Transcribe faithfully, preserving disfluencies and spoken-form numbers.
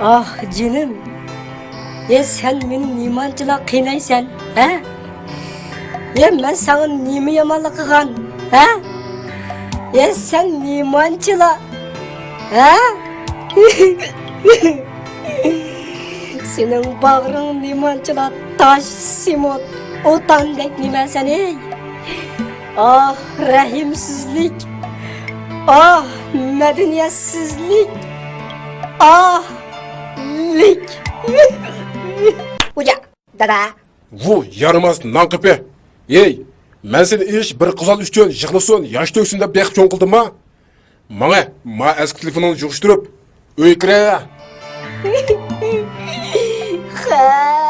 ئاھ، جېنىم. يە سەن مېنى نېمانچىلا قىينايسەن، ھە؟ يە مەن ساڭا نېمە يامانلىق قىلغان، ھە؟ يە سەن نېمانچىلا، ھە؟ سېنىڭ باغرىڭ نېمانچىلا تاش، سېمونت، ئوتاندەك نېمە سەن، ھەي؟ ئاھ، رەھىمسىزلىك! ئاھ، مەدەنىيەتسىزلىك! ئاھ، لىك! خوجا، دادا. ۋۇ يارىماس نان قېپى! ھېي، مەن سېنى ئىش بىر قىزال ئۈچۈن يىغلىسۇن، ياش تۆكسۇن دەپ بېقىپ چوڭ قىلدىمما؟ ماڭە، ما ئەسكى تېلېفونۇڭنى يىغىشتۇرۇپ، ئۆيگە كىرە! خە.